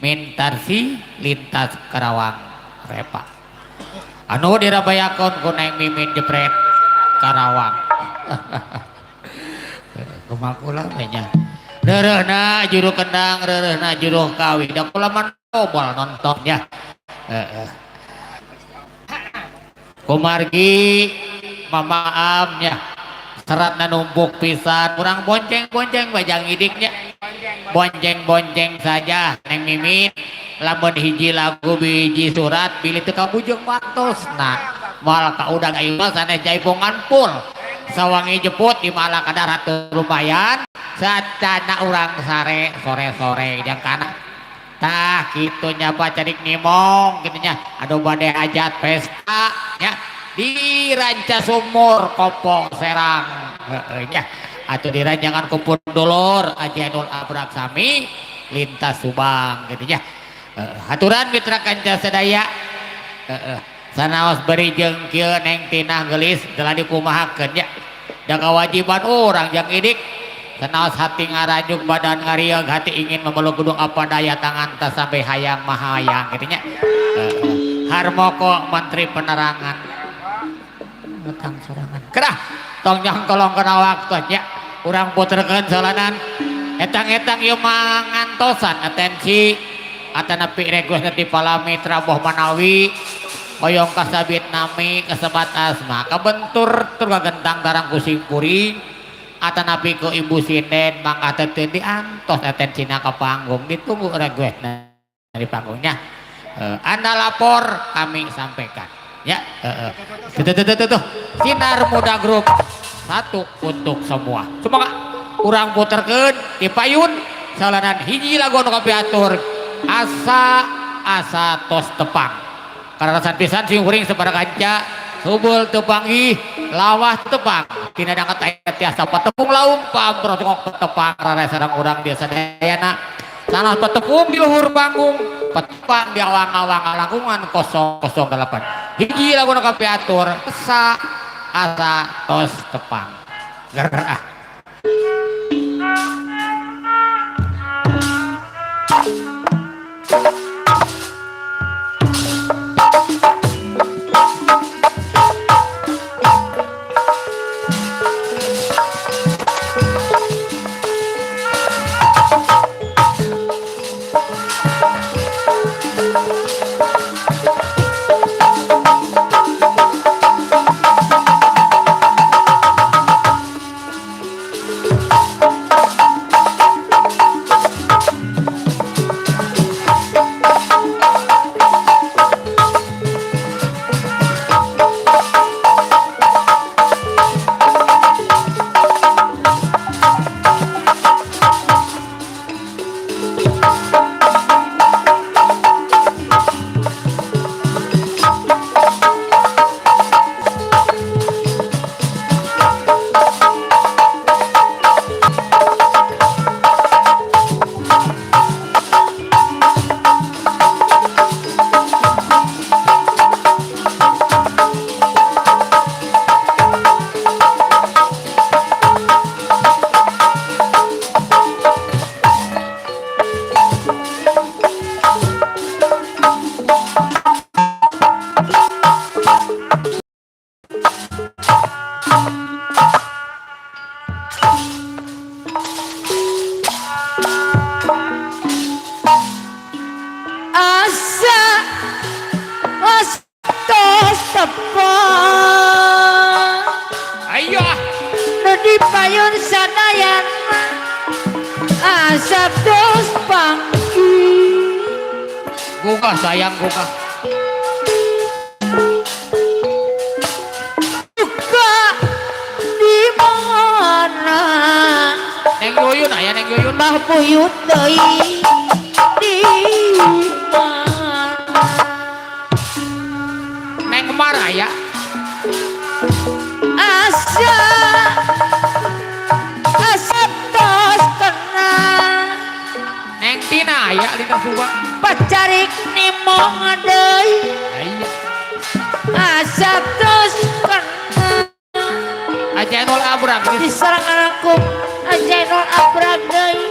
Mintarsi lintas Karawang Repa anu dirabayakeun ku Neng Mimin Jepret Karawang. Kumaha kula we nya reureuhna juru kendang reureuhna juru kawi da kula mah nobol nontonnya. Heeh. Kumargi mamaam nya seratna numpuk pisan urang bonceng-bonceng bajang idiknya bonceng-bonceng saja Neng Mimin lamun hiji lagu biji surat bilih teu kabujeng waktosna moal ka udang ieu mah sanes jaipongan pul sawangi jeput di mala kadar hatur lumayan sacana urang sare sore-sore jang kana tah kitu nya pacarik nimong kitu nya aduh bade hajat pesta nya di Ranca Sumur Kopong Serang heeh nya atuh diranjangan ku pun dulur Ajenul Abrak sami lintas Subang kitu nya. Haturan mitra kanca sadaya heeh sanaos beri jeung kieu Neng Tinah geulis telah dikumahakeun nya da kewajiban urang jang idik sanaos hati ngarajuk badan ngariog hati ingin memeluk gedung apa daya tangan tak sampai hayang mahayang kitu nya. Harmoko Menteri Penerangan ngutang sorangan kerah tong jang tolong kena waktu nya urang puterkeun salanan etang-etang ieu mah ngantosan atensi atanapi request ti Palamitra boh manawi hoyong kasabit nami kasebat asma kabentur tur kagentang tarang kusing kuring atanapi ku ibu sinden mangga teu diantos atensina ka panggung ditunggu request dari panggungnya. Anda lapor kami sampaikan ya. Tuh Sinar Muda Group satu untuk semua. Semoga urang puterkeun di payun salanan hiji lagu anu kapiatur asa asa tos tepang karena pisan sing kuring sapara kanca subul teu panggih lawah tepang tina dangat aya tiasa patepung laung pamro tengok tepang rara sareng urang biasa dayana salah patepung di luhur panggung petepang di awang-awang langkungan 008 hiji lagu nu kapiatur asa asa tos tepang gerah. Gugah sayang gugah. Buka di mana? Neng Yuyun aya Neng Yuyun. Bah buyut deui di mana? Neng Mar aya. Asa asa tos kena. Neng Tina aya di Subang. Pacarik nimong deui. Asa tos kena. Ajenul Abrak diserang aku Ajenul Abrak deui.